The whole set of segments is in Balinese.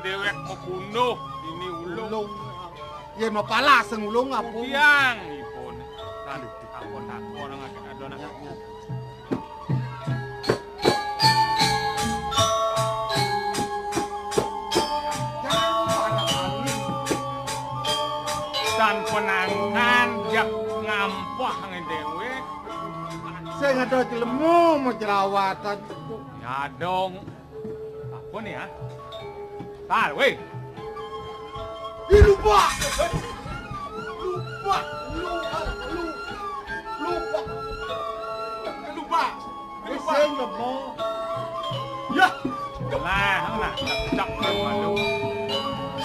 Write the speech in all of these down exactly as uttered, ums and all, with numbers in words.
Déwék mabunuh ini ulung. Ulung. Yén mapalasang ulung apa? Tiang ipun. Tan takon-takon ngajak adonan. Ya, ya. Tan penangkan jak ngampah ngé déwék. Sing ada jelema majerawatan. Nyadong. Apa nih, ha? Tar, wéh. Ih, lupa. Lupa. Lupa. Lupa. Lupa. Lupa. Sing lemo. Ya. Lah, nah, cak malu.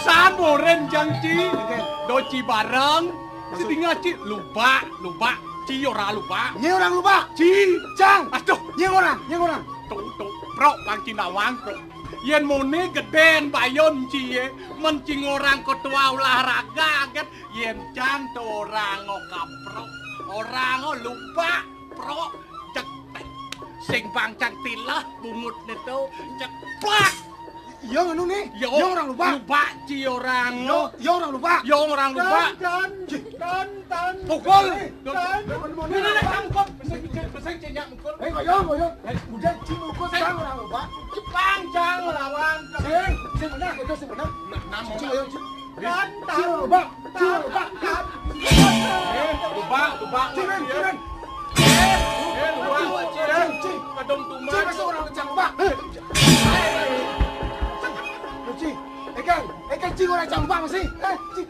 Samburan jang ci. Oke. Do ci bareng. Maksud? Sedingah ci lupa, lupa. Ci ora lupa. Nyé orang lupa. Ci. Cang. Aduh. Nyé orang, nyé orang. Tung, tung, prok, pang ci nawang, prok. Yén muni gedén bayon ci yé, men ci ngorang ketua olahraga, gét, yén cang to orang kaprok, orang lupa, prok, cek, sing bang cang tilah, bungut neto, cek, plak. Iya, anu nih. Yo, iya, orang lupa. Lupa, ci orang. Yo, iya, orang lupa. Yo, orang lupa. Tan, tan, tan, tan. Pukul. Eh, tan. Ini, ini, ini, pukul. Beseng, beseng, beseng, cenyak, pukul. Eh, koyo, koyo. Eh, udah, ci, pukul, sing, cang, orang lupa. Ci, pang, cang, lawan. Sing, sing bener, itu sing bener. Nah, nah, ci, mau. Ayo, ci. Tan, tan. Ci, lupa. Ci, lupa. Tan. Eh, lupa, lupa. Ci, men, ci, men. Eh, lupa. Ci, ci. Kadung tumbang. Ci, masuk orang cang lupa. Eh. Ci. Énggal, énggal, ci, orang cang lupa masih. Eh, ci.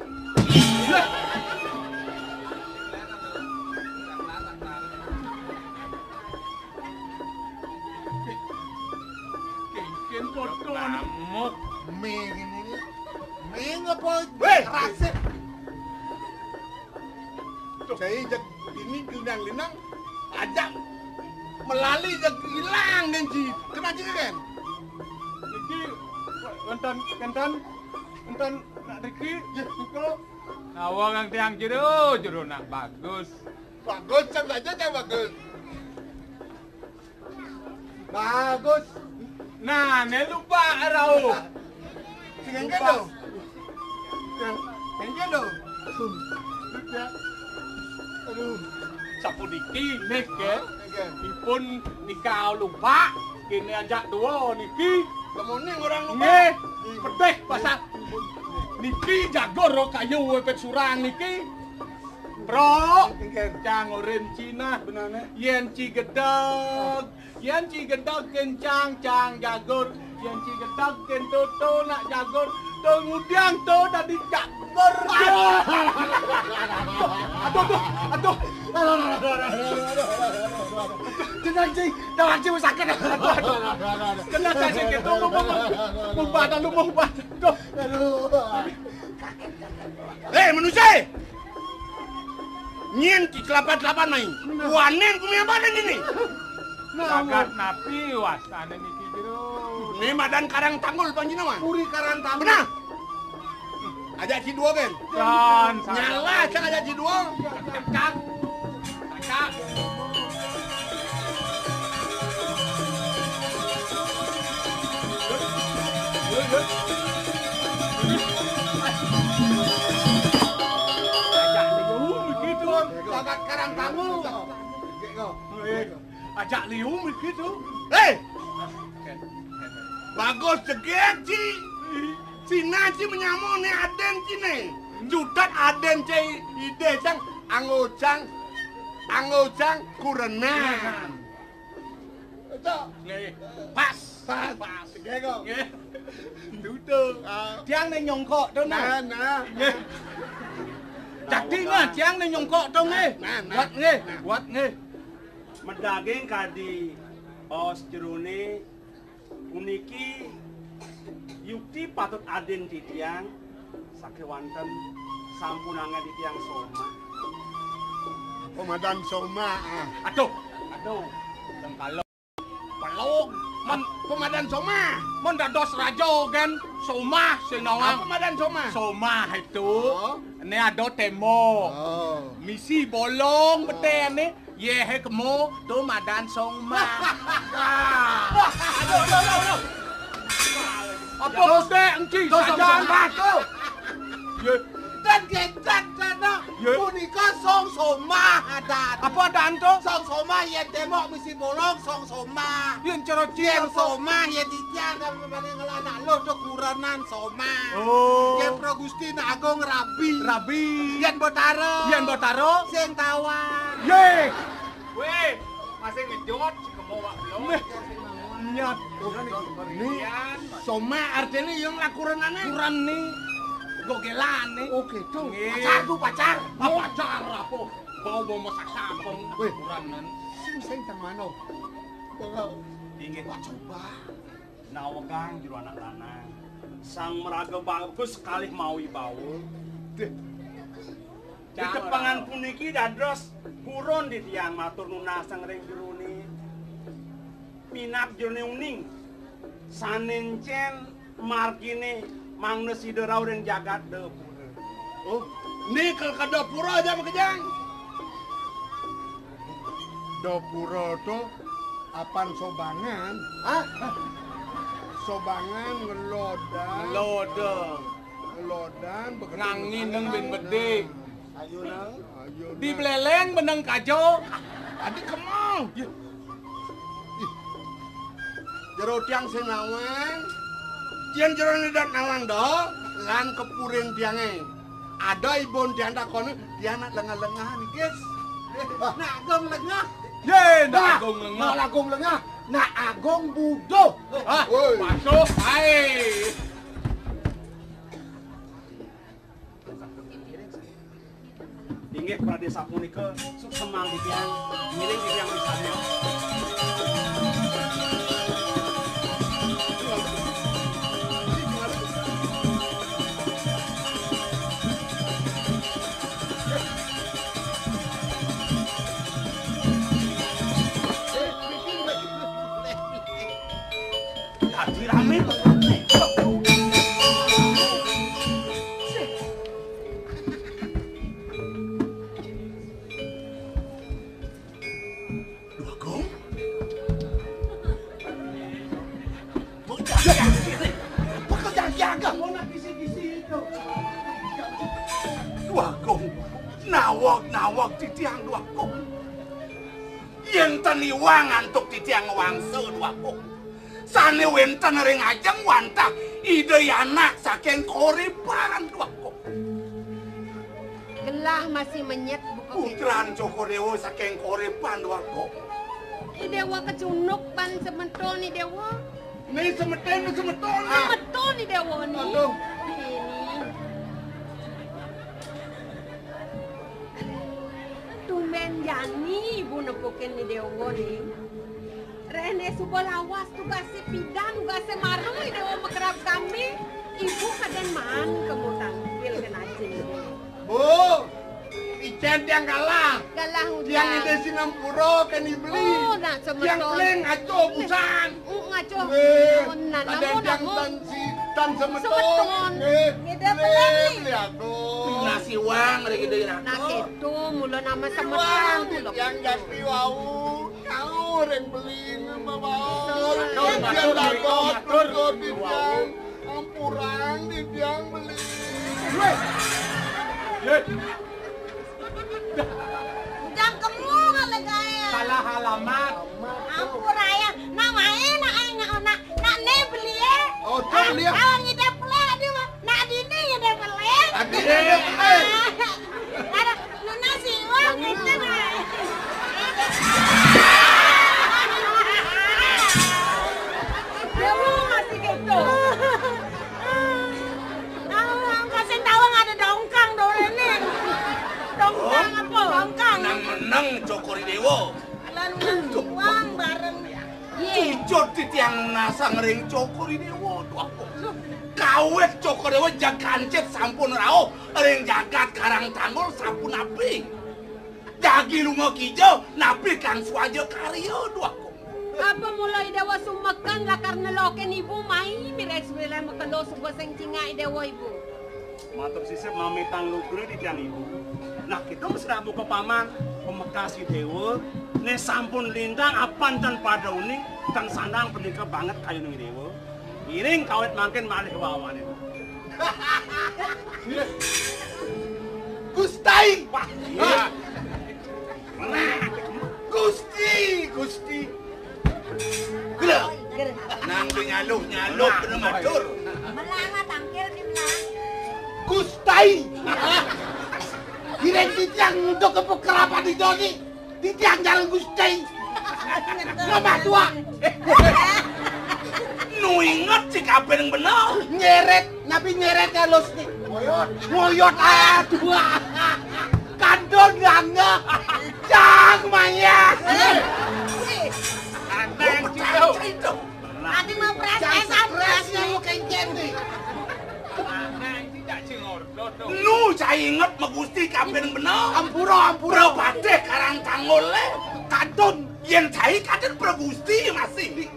Kénkén foto. Ngamuk. Mé ngéné. Mé ngapa? Wéh! Rasik. Saya jak ini linang-linang, ajak melali jak hilang, Genji. Kena juga, kan? Niki, wénten, wénten, wénten nak niki, ya, niku. Nawang tiang jero, jero nak bagus. Bagus, cang saja, cang bagus. Bagus. Nah, né lupa rauh. Sing éngkén to. Sing éngkén to. Aduh. Sapuniki nih, ké. Éngkén. Ipun nika lupa. Kéné ajak dua niki. Lamun ning orang lupa. Nggih. Pedih pasang. Niki jagur kayu wépét surang niki. Bro, éngkén. Cang orin Cina. Benar, né? Yén ci gedeg, yén ci gedeg kén cang, cang jagur. Yén ci gedeg kén toto nak jagur. To ngudiang to dadi jagur. Aduh, aduh, aduh. Tenang, ci. Tenang, ci, sakit. Aduh, aduh. Kena cacing gitu, ngomong. Ngubah, ngomong, ngubah. Aduh. Aduh. Eh, manusia! Nyén di kelapa-kelapa mai. Nah. Wanen kumiambanan ini. Nah, sagat napi wastané niki jero? Né madan Karang Tanggul panjenengan. Puri Karang Tanggul. Benar. Ajak ci dua, Ben. Kan, nyala, cang ajak ci dua. Cang. Cang. Ajak liu begitu. Ajak liu begitu. Hei! Bagus jegég, ci. Cina ci menyamo né adén ciné. Judat adén ci idé cang, anggo cang, anggo cang kurenan. Cocok. Nggih. Pas. Pas. Pas. Nggih, kok. Nggih. Dudu. Ah. Tiang né nyongkok to, nah. Nah, nah. Nggih. Dadi, nah, tiang né nyongkok to, nggih. Nah, nah. Kuat, nggih. Nah. Kuat, nggih. Medaging kadi os jeroné Puniki yukti patut adin titiang, sakéwanten sampun anggén titiang somah. Pemadan somah, ah. Aduh, aduh, tengkalo. Pelog, men pemadan somah. Men dados raja kan somah sing nawang. Apa pemadan somah? Somah itu. Oh. Né ada témbok. Oh. Misi bolong beténé. Yéh, kemu, to madan somah. Aduh, aduh, aduh, aduh. Apa gedé engki? Song Somah to. Yé. Dan gégat dana. Yé. Punika Song Somah adat. Apa adat to? Song Somah yén témbok misi bolong, Song Somah. Yén cara Cina apa? Somah yén titiang, kan pada ngelah anak luh to kurenan Somah. Oh. Yén Pro Gusti Agung rabi. Rabi. Yén Betara. Yén Betara. Sing tawang. Yé. Wéh, masih ngejot, si kemo wak belum. Méh, nyat. Ni, Somah artiné yang lakurenané. Kurenan ni. Gogelan ni. Oh, gitu. Nggih. Pacar to, pacar. Ah, pacar apa? Bau, bau masak sampung. Wéh. Kurenan. Sing, sing teng mano? Inggih. Wah, coba. Nawegang jero anak lanang. Sang maraga bagus kalih mawibawa. Deh. Ditepengan puniki dados purun titiang matur nunas ring jerone. Minab jerone uning. Sané encén margine mangda sida rauh ring jagat Dapura. Oh, nikel ka Dapura aja makejang. Dapura to apan sobangan? Hah? Sobangan ngelodan. Ngelodan. Ngelodan begitu. Ngangineng ben bedik. Ayo, Nang. Ayo, Nang. Di Beleleng beneng kajo. Tadi kemang. Ya. Ih. Jero tiang sing nawang. Yén jero nedat nawang do, lan kepuring tiange. Ada ibun tiang takone, tiang nak lengah-lengah nggih. Nak Agung lengah. Yé, Nak Agung lengah. Nak Agung lengah. Nak Agung buduh. Hah? Woi. Patuh ae. Inggih pradé sapunika, suksemang titiang, ngiring titiang pisan. Dadi rame to. Duh Agung. Bocah yang kiri. Pekerjaan jaga. Mau nak kisi-kisi itu. Duh Agung. Nawag-nawag titiang Duh Agung. Yén ten iwang antuk titiang ngwangsa Duh Agung. Sané wénten ring ajeng wantah Ida Anak saking Koripan Duh Agung. Gelah masih menyet buka. Putran Cokor Déwa saking Koripan Duh Agung. I Déwa kecunduk ban semeton I Déwa. Né semeton, né semeton. Ah. Semeton I Déwa ni. Aduh. Ini. Tumbén jani ibu nepukin I Déwa ni. Réné suba lawas tugasé pidan, tugasé maru I Déwa makrab kami. Ibu kadén maan kemu tampil kén ajin. Bu, icén tiang galah. Galah. Tiang ujang. Ida sinampura kén I Beli. Oh, nak semeton. Tiang paling ngaco busan. Uh, ngaco. Nggih. Oh, nah, kadén namun, tiang namun. Tan si, tan semeton. Semeton. Nggih. Ngidap Beli, lagi. Beli aku. Nasi wang, ada gitu ya. Nah, gitu, mula nama semeton, mula. Tiang jati wau. Kau ring Beli, Bapak. Matur, matur, matur, matur. Ampurang titiang Beli. Wéh. Yé. Ujang kemu ngalih gaé. Salah alamat. Ampurayang. Nak main, nak, nak, nak, nak né Beli, é. Oh, tuh, Beli, ya. Awang ngidap pelé, aduh, nak dini ngidap pelé. Aduh, ngidap pelé. Ada, nunas iwang, gitu, nah. Déwa masih gitu. Tawang, kasih tawang ada dongkang, doréné. Dongkang apa? Dongkang. Menang-menang Cokor I Déwa. Lan uang bareng. Yé. Cucut titiang nasang ring Cokor I Déwa, Duh Agung. Kawit Cokor I Déwa jag kancit sampun rauh ring jagat Karang Tanggul sapunapi. Jagi lunga kija, napi kang swaja karya, Duh Agung. Apa mula I Déwa sumeking lakar nelokin ibu mai mirengang makelo suba sing cingak I Déwa ibu? Matur sisip mamitang lugra titiang ibu. Nah, kita mesra buka paman, pamekas I Déwa, né sampun lintang apan tan pada uning, tan sandang pendika banget kayun I Déwa. Iring kawit mangkin malih wawanin. Gusti! Wah, iya. Gusti, Gusti. Gila. Nang di nyaluh-nyaluh kena matur. Melanga tangkil di melanga. Gusti! Iring titiang untuk ke pekerapan di doni. Titiang jalan Gusti. Nomor dua. Nu inget si kabeh nang bener. Nyeret, napi nyeret halus nih. Ngoyot. Ngoyot, aduh. Kandun gangga. Cang maya. Aneh, Cito. Ati mau pres-presan, pres-presan. Lu kencen nih. Nu cai inget ma Gusti kabeh bener. Ampura, ampura. Prabadhe Karang Tangul le. Kadun. Yen cai kadun Pra Gusti masih.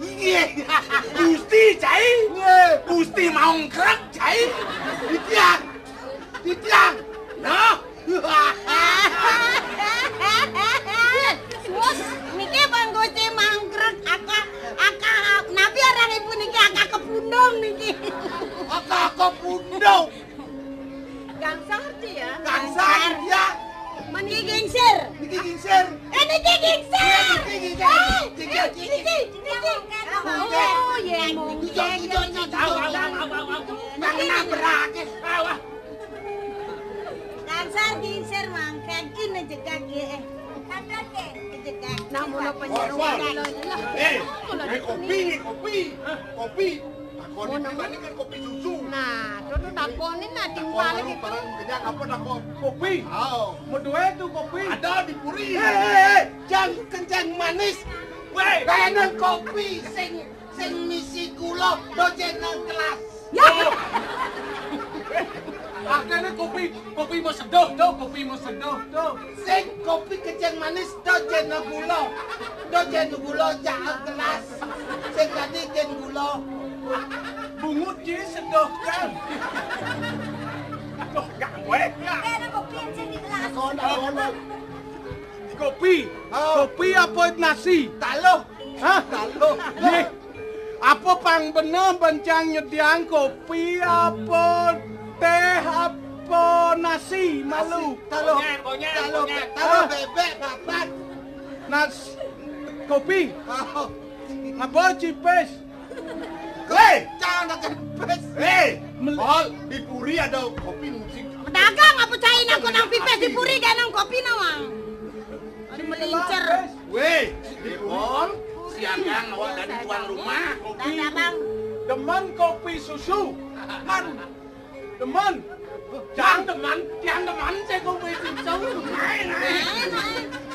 Iya. Gusti cai. Iya. Gusti mau ngkrek cai. Titiang. Titiang. Nah. Wus, niki Bang Gusti mangkrek aka, aka, napi aran ibu niki aka kepundung niki. Aka kepundung. Gangsar dia. Gangsar dia. Niki gingsir. Niki gingsir. Eh, niki gingsir. Iya, niki gingsir. Eh, niki, eh, niki, niki. Oh, iya, mungkin. Niki, niki, niki. Nang nabrak. Wah. Gangsar gingsir mangkeng, ini jegag ya, eh. Jegag. Nah, mula penyeru. Eh, eh, kopi nih, kopi. Kopi. Takonin dibandingkan kopi susu. Nah, tuh, tuh takonin, nah, timbal gitu. Barang kenyang apa takon? Kopi. Oh. Medue tuh kopi. Ada di puri. Eh, eh, eh, jangan kencang manis. Weh. Kayaknya kopi sing, sing misi gula, dojen nang kelas. Ya. Akhirnya kopi, kopi mau seduh tuh, kopi mau seduh tuh. Sing kopi kejeng manis tuh, jeno gula. Tuh, jeno gula, jangan kelas. Sing tadi jen gula. Bungut ji seduh kan. Aduh, gak gue. Ada kopi yang sing di kelas. Kopi. Oh. Kopi apa nasi? Taluh. Hah? Taluh. Nggih. Apa pang bener bencang nyediang kopi apa teh apa nasi malu? Taluh. Taluh. Taluh bebek papat. Nas kopi. Oh. Apa cipes? Hei, jangan ada cipes. Hei, Mel- Pol, di puri ada kopi musik. Pedagang apa cai nang konang pipes di puri dia nang kopi nawang. Ada melincer. Weh, Ipon, siagang awak dari tuan rumah. Kopi. Demen kopi susu. Man. Demen. Tiang demen, tiang demen saya kopi susu.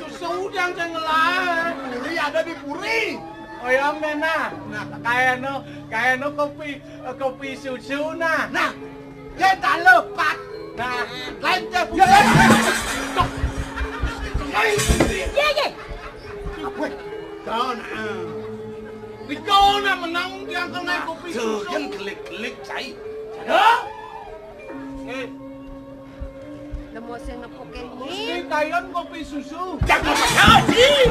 Susu tiang saya ngelah. Puri ada di puri. Oh ya, mena. Nah, kayaknya, kayaknya kopi, eh, kopi susu nah. Nah, ya tak lepat. Nah, lain teh. Ya, ya. Iya, iya. Weh, kau nak. Di kau nak menang dia kena kopi susu. Jangan klik-klik cai. Ada? Eh. Nemu sing nepukin mesti ini. Kayon kopi susu. Jangan makasih.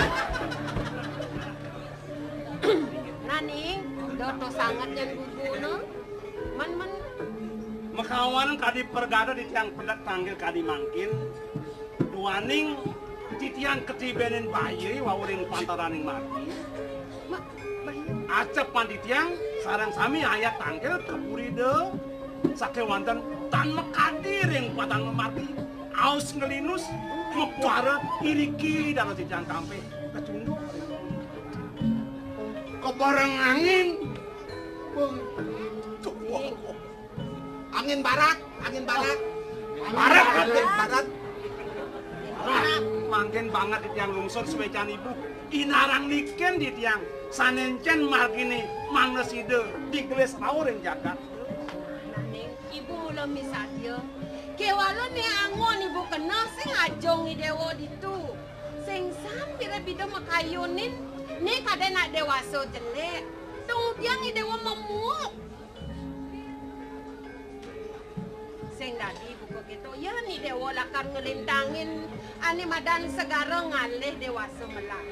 Nani, doto sangat yang gugu no. Man, man. Makawan kadi pergada di tiang pedet tanggil kadi mangkin. Duaning titiang ketibenin bayi wawuring pantaraning margi. Ma-, bayi. Acep pan titiang sareng sami ayat tanggil kepurida sakewanten tan makadi ring patan margi. Aus ngelinus, mapuara iriki dana titiang kampih kecunduk. Kebareng angin. Angin barat, angin barat. Barat, angin barat. Mangkin banget di tiang lungsur suwecan ibu. Inarang niken di tiang. Sanencen margine mangda sida digelis rauh ring jagat. Nanging ibu mula misadia. Kewala ne angon ibu kena sing ajong i dewa ditu. Sing san bida-bida makayunin ne kadén nak dewasa jelek. Tunggiang i dewa memuuk. Sing dadi buka kita, ya ni dewa lakar ngelintangin ane madan segara ngalih dewasa melah.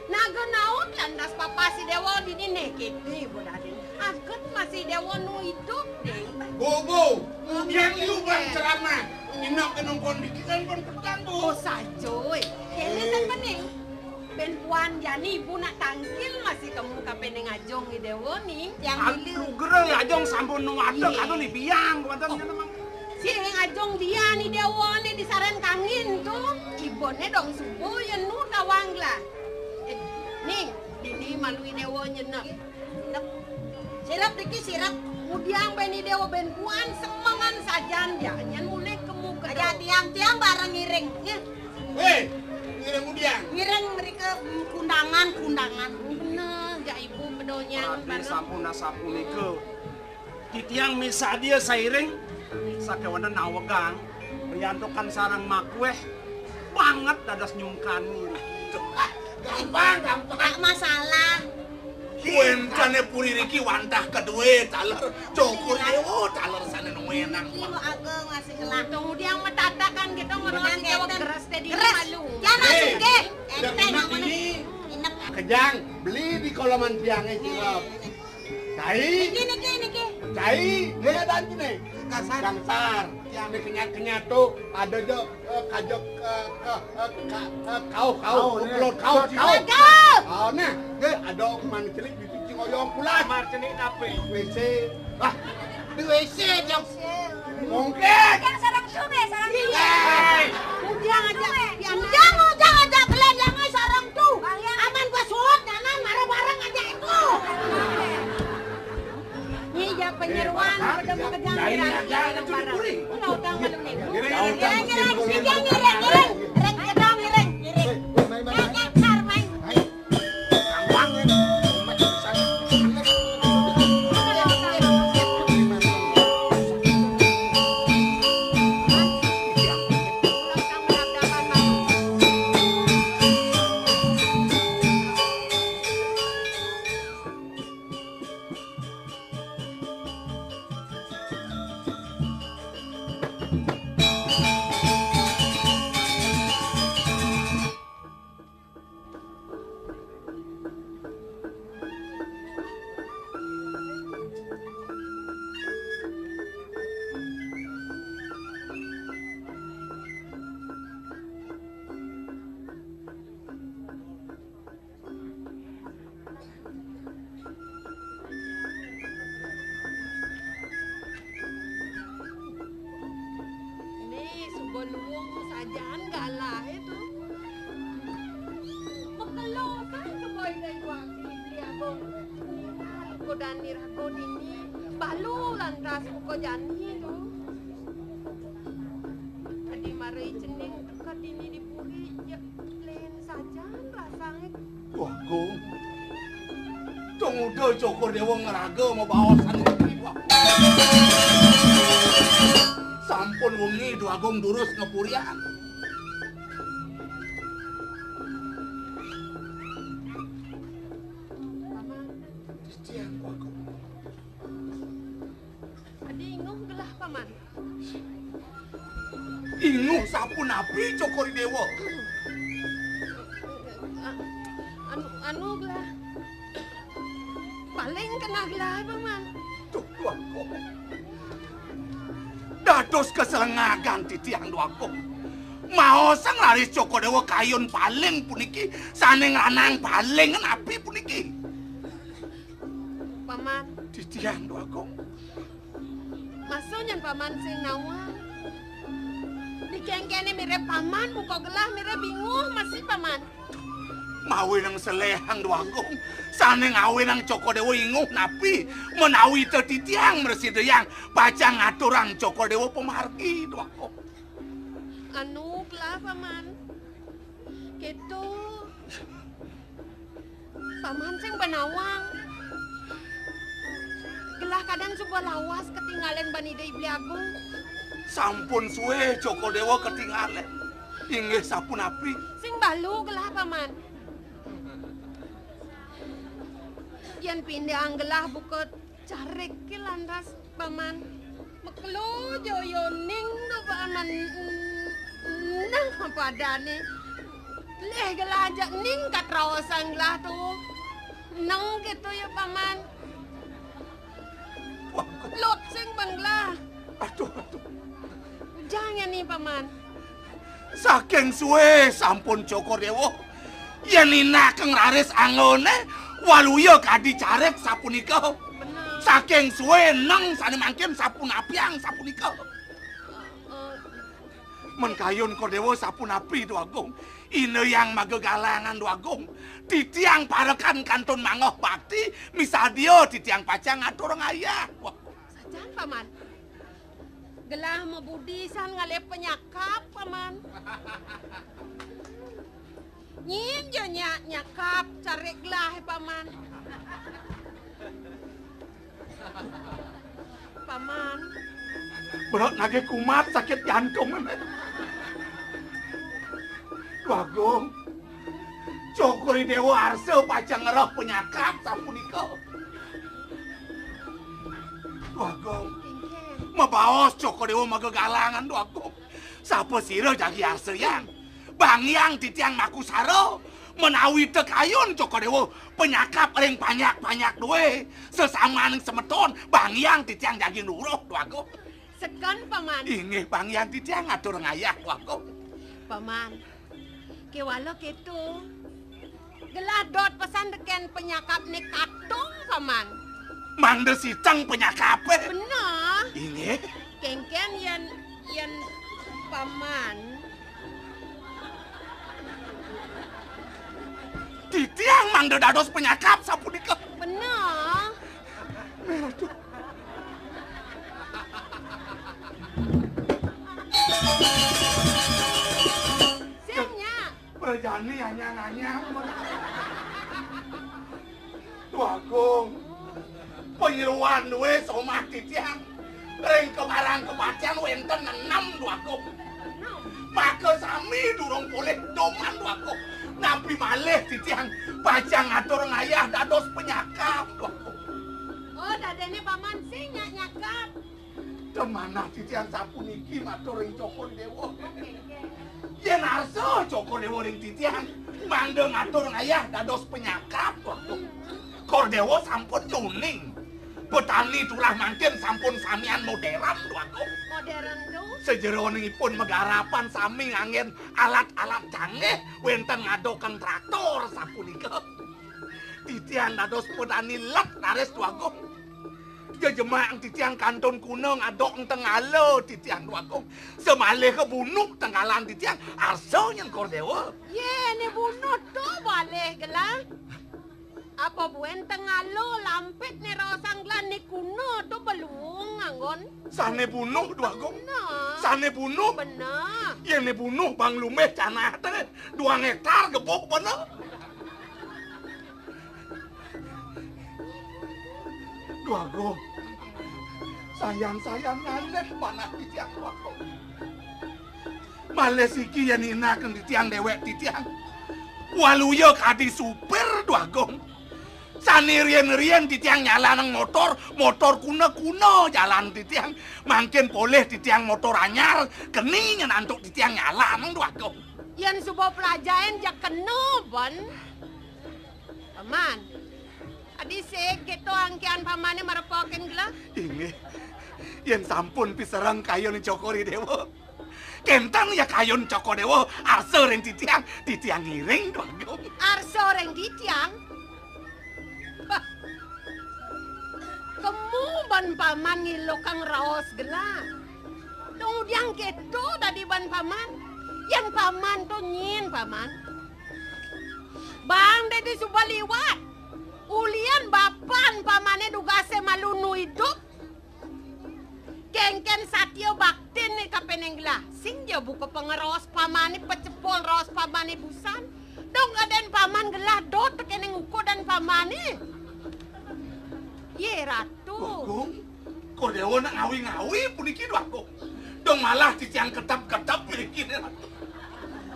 Naga naut lantas papas i dewa dini ne kiti ibu dadi. Aget masih Déwa nu idup, Ding. Bobo, ngudiang liu bang ceramah. Nyenak ke nongkon dikit kan kon petang, Bu. Oh, saja, eh. Kéné sing pening. Bén puan jani ibu nak tangkil masih kemu kapéné ngajong i Déwa, Ning. Yang dulu. Geré ya ajong sampun nu ada kado ni biang, kuantan. Sing ngajong dia ni Déwa ni di sarén kangin tu. Iboné dong subuh ya nu tawang lah. Eh, Ning, dini malu i Déwa nyenek. Sirep. Sirep, Riki, sirep. Ngudiang bén i Déwa bén puan semengan sajan dia. Nyan mulih kemu kedua. Aja tiang-tiang bareng ngiring. Nya. Héi, ngiring ngudiang. Ngiring mrika, mm, kundangan, kundangan. Bener, ja ibu pedonyan. Adi bareng. Sampun asapunika. Titiang misadia sairing, sakéwanten nawegang, riantukan sareng makuéh, banget dados nyungkani. Gampang, gampang. Tak masalah. Kuéntané puri riki wantah kadué taler, Cokor Déwa taler sané nuénang. Ibu Agung masih ngelah. Tunggu dia matatakan gitu, ngeros. Déwa geres tadi. Geres. Malu. Jangan. Héi, sugih. Enteng namanya. Inep. Kejang, beli di koloman tiangé, cilok. Cai. Niki, niki, niki. Cai, né adan kéné. Gangsar. Gangsar. Ya. Né kenyat-kenyat tuh, ada jo, eh, kajok, eh, ka-, eh, ka-, eh, kauh, kauh, kauh, né. Upload kauh, kauh. Kauh. Kauh, nah. Héi, ada mana celik di cuci oyong pulas. Mar celik napi? W C. Ah, di W C, Jang. Mungkin. Yang sareng tu, bé, sareng tu. Héi. Ujang aja. Ujang, ujang aja, kalian yang sareng tu. Aman bos suut, jangan marah bareng aja itu. Nyi ja penyeruan, pada makejang. Lain aja, ada tu dipuri. Enggak utang malu nih. Ngiring, ngiring, ngiring, ngiring, ngiring, ngiring. Ngiring, ngiring, ngiring. Ngiring, ngiring, ngiring. Ngiring, ngiring, ngiring. Né suba luung sajaan galahé to. Makelokan suba Ida Ibu Aki Beli Agung. Ko dani raga dini, balu lantas buka jani to. Adi mara i cening teka dini di puri, ya, lén sajaan rasangé. Dwagung. Tumuda Cokor Déwa ngraga mabaosan niki, Dwagung. Sampun wengi Dwagung durus ngapurian. Paman. Titiang, Dwagung. Adi inguh gelah, Paman. Inguh sapunapi, Cokor Déwa? A-, anu, anu gelah. Paling keneh gelah, Paman. Duh, Dwagung. Dados kaselengagan titiang, Dwagung. Maosang raris Cokor Déwa kayun paling puniki, sané ngranang paling napi puniki? Paman. Titiang, Dwagung. Masa nyen Paman sing nawang. Dikengkene mirib Paman, buka gelah mirib inguh masih, Paman. Mawi nang selehang, Dwagung. Sane ngawinang Cokor Dewa inguh napi menawi tetitiang mresidayang pacang ngaturang Cokor Dewa pamargi, Dwagung. Anu, gelah, Paman. Keto. Paman sing panawang. Gelah kadang suba lawas katinggalen ban Ida Beli Agung. Sampun suwe Cokor Dewa katinggalen. Inggih sapunapi? Sing balu gelah, Paman. Yen pindahang gelah buka carik ke lantas, Paman. Makelo joyo ning to, Paman. Nah, padane. Leh gelah aja ning katraosan gelah to. Neng gitu ya, Paman. Lut sing ban gelah. Aduh, aduh. Ujang ya ni, Paman. Saking suwe sampun Cokor Dewa. Yen inakeng raris anggone, waluya kadi carik sapunika. Bener. Saking suwe neng sane mangkin sapunapiang sapunika. Eh, Men kayun Kodewa sapunapi, Dwagung. Ina Hyang Maga Galangan, Dwagung. Titiang parekan kantun mangoh bakti, misadia titiang pacang ngatur ngayah, Dwagung. Sajan, Paman. Gelah mabudi san ngalih panyakap, Paman. Nyén ja nyak nyakap carik gelah, Paman. Paman. Berat nagih kumat sakit jantung. Dwagung. Cokor Dewa Arsa pacang ngereh panyakap sapunika. Dwagung. Mabaos Cokor Dewa Maga Galangan, Dwagung. Sapa sira jagi Arsa Hyang? Bangiang titiang makusara, menawi tekayun Cokor Dewa panyakap ring panyak-panyak duwe, sesamaning semeton, bangiang titiang jagi nuruh, Dwagung. Seken, Paman. Inggih, bangiang titiang ngatur ngayah, Dwagung. Paman, kewala keto. Gelah dot pesan teken panyakapne katung, Paman. Mangda siteng panyakape? Bener. Inggih. Kengken yen, yen Paman. Titiang mangda dados panyakap sapunika. Bener. Aduh. Sing nyak. Prajane anyang-anyang. Dwagung. Panyeroan duwe somah titiang. Ring kemarang kematian wenten enem, Dwagung. Maka sami durung polih doman, Dwagung. Napi malih titiang pacang ngatur ngayah dados panyakap, Dwagung. Oh, dadene Paman sing nyak nyakap. Demanah titiang sapuniki matur ring Cokor Dewa. Yen arsa Cokor Dewa ring titiang, mangda ngatur ngayah dados panyakap, Dwagung. Kor Dewa sampun nyuning. Petani turah mangkin sampun samian modern, Dwagung. Modern tu? Sajeroning ipun magarapan sami nganggen alat-alat canggih, wenten ngadoken traktor sapunika. Titiang dados petani let raris, Dwagung. Jejemak titiang kantun kuna ngadok tenggala titiang, Dwagung. Samaliha bunuh tenggalan titiang, arsa nyen Kor Dewa. Yé, né bunuh to balih gelah. Apa buin tenggala lampit né raosang gelah né kuna to beluung anggon. Sané bunuh, Dwagung. Bener. Sané bunuh. Bener. Yén né bunuh bang lumih canah té, duang héktar gebuk bener. Dwagung. Sayan-sayan ngalih panah titiang, Dwagung. Malih siki yén inakang titiang déwék titiang. Waluya kadi supir, Dwagung. Sané riin-riin titiang nyalanang motor, motor kuna-kuna jalan titiang. Mangkin polih titiang motor anyar, keni nyen antuk titiang nyalanang, Dwagung. Yén suba plajain ja kena, Ben. Paman, adi sik kéto angkihan pamané marepokin gelah? Inggih. Yén sampun pisereng kayun Cokor I Déwa. Kénten ya kayun Cokor Déwa arsa ring titiang, titiang ngiring, Dwagung. Arsa ring titiang? Bah. Kemu ban paman ngilukang raos gelah. Dong udiang kéto dadi ban paman. Yén paman to nyén, Paman. Bang Dédi suba liwat. Ulian bapan pamané dugasé malu nu idup. Kénkén satia baktiné kapining gelah. Sing ja buka pangeraos pamané, pacepol raos pamané busan. Dong kadén paman gelah dot tekéning ukudan pamané. Yé, Ratu. Dwagung, Kor Déwa nak ngawi-ngawi puniki, Dwagung. Dong malah titiang ketep-ketep puniki, Ratu.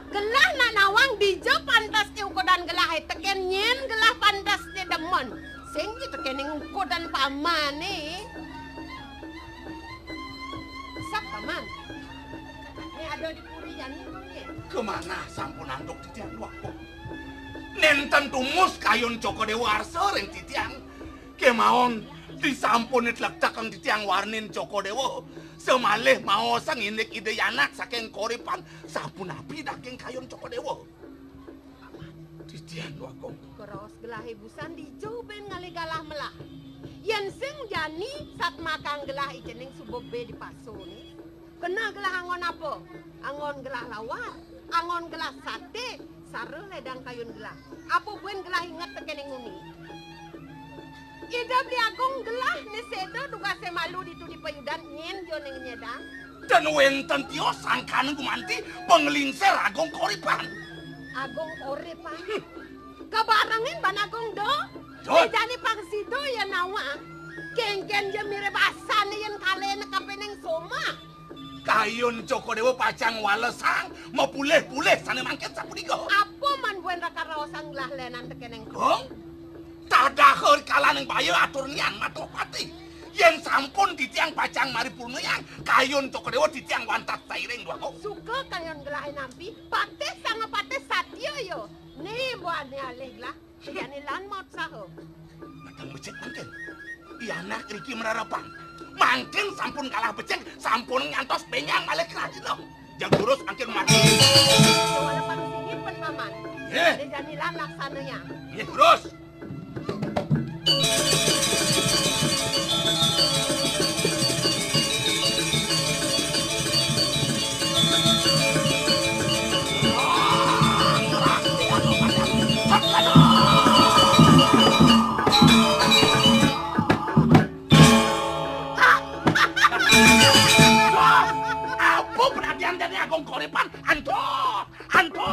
Gelah nak nawang dija pantes ti ukudan gelahé tekén nyén gelah pantes ti demen. Sing ja tekéning ukudan pamané. Sap, Paman. Né ada di puri jani, nggih. Kamanah sampun antuk titiang, Dwagung. Nénten tumus kayun Cokor Déwa arsa ring titiang. Kémaon Disampun nitlektekang titiang warnin Cokor Dewa, samalih maosang indik Ida Yanak saking Koripan, sapunapi daging kayun Cokor Dewa? Titiang Agung. Keraos gelahé busan dija buin ngalih galah melah. Yén sing jani satmakang gelah icening suba bé dipasuni. Kena gelah anggon apa? Anggon gelah lawar, anggon gelah saté, sara ledang kayun gelah. Apa buin gelah inget tekéning nguni? Ida Beli Agung gelah né séda dugasé malu ditu di payudan nyén ja né nyédang. Tan wénten tios sangkaning gumanti panglingsir Agung Koripan. Agung Koripan. Hmm. Kabarengin ban Agung da. Jut. Né jani pang sida ya nawang. Kénkén ja mirib asané yén kaléna kapining soma. Kayun Cokor Dewa pacang walesang mapulih-pulih sané mangkin sapunika. Apa man buin raka raosang gelah lénan tekéning Agung? Tadaha rikalaning baya atur nian matur pati. Yén sampun titiang pacang maripurnayang kayun Cokor Dewa, titiang wantah sairing, Dwagung. Suka kayun gelahé nampi, patih sanga patih satia ya. Né buané alih gelah, jani lan maut saha. Matang becik mangkin. Yanak riki mararapan. Mangkin sampun kalah becik, sampun ngantos bénjang malih kerajina. Jag durus angkin mati. Walaupun singit pun paman. Nggih. Né jani lan laksananya. Nggih, durus. Apa perhatian dari Agung Koripan? Anto! Anto!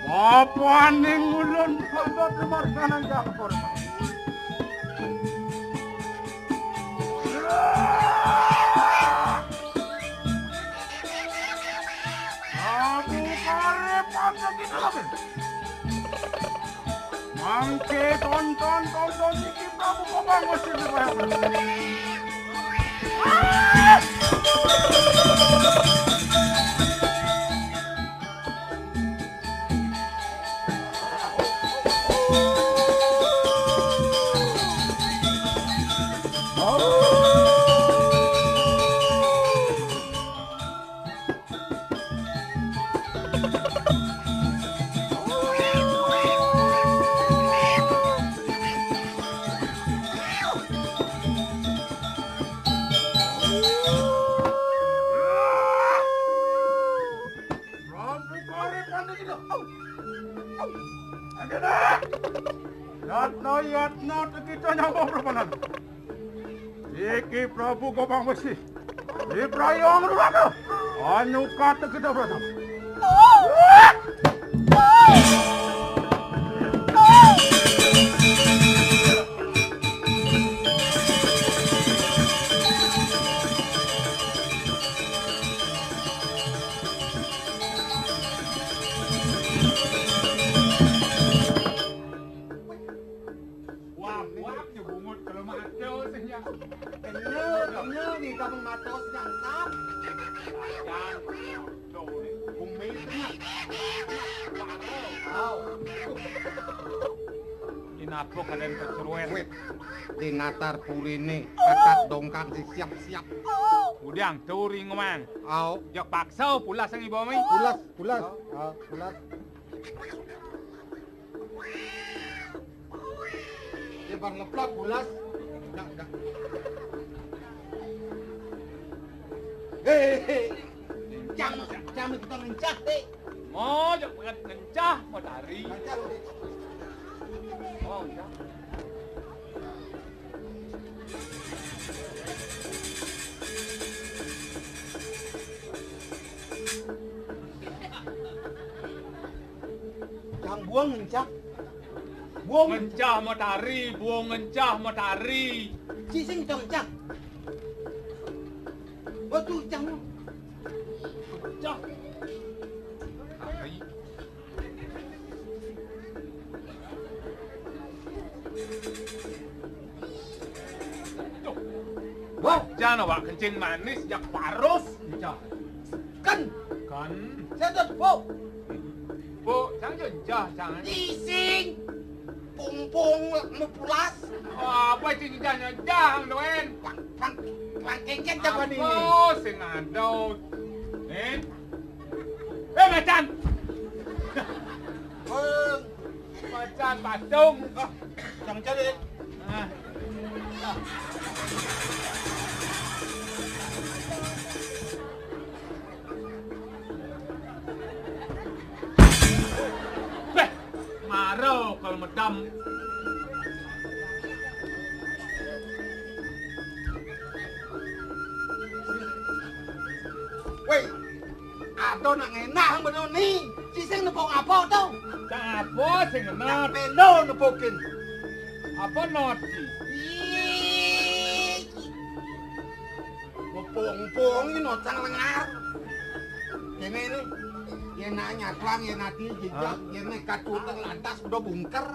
Apaning ulun patut marganan jakor? Aku karep apa kita lagi? Mangke tonton, tonton iki Prabu Gobang wis dibayar. Yatna, yatna, tekita nyawa berpanan. Iki Prabu Gobang Besi. Ibrayong Ruraga. Anu kata kita bertemu. Wah, wah, nyebungut kalau mato sih ya. Kenyal, kenyal di kampung mato sih nyangkap. Yang, tuh, bumi tengah. Wow. Inapa kalian keseruan? Wit, di natar purine, kakat dongkang si siap-siap. Udang turi ngomong. Au. Jak paksa pulas yang ibu mi. Pulas, pulas. Au, pulas. Dia bang ngeplak bulas. Dak, dak. Hei, hei, hei. Jam, jam kita ngencah, Dik. Mau jok banget ngencah, mau tari. Ngencah, Dik. Oh, iya. Cang buang ngencah. Buang ngencah matahari, buang ngencah matahari. Cik sing cang cang. Waduh, cang. Cang. Hari. Wah, jan awak kencing manis jak parus. Jan. Kan. Kan. Saya tak bau. Bau, jangan jah, jangan. Ising. Pungpung mepulas. Wah, apa itu jah jah doen? Pang pang pang kengken jago ni. Apa sing ada? Eh? Eh, macan. Bang. Macan patung. Ah, jangan cari. Ah. Beh, maro kalau medam. Woi, ada nak ngenah beno ni. Ci sing nepuk apa tu? Cang apa sing ngenah? Nak beno nepukin. Apa not ci? Ih. Ngepung-pung ini nocang lengar. Kene ini. Yen nanya tuang, yen ati jejak, yen nekat tuteng lantas udah bungker.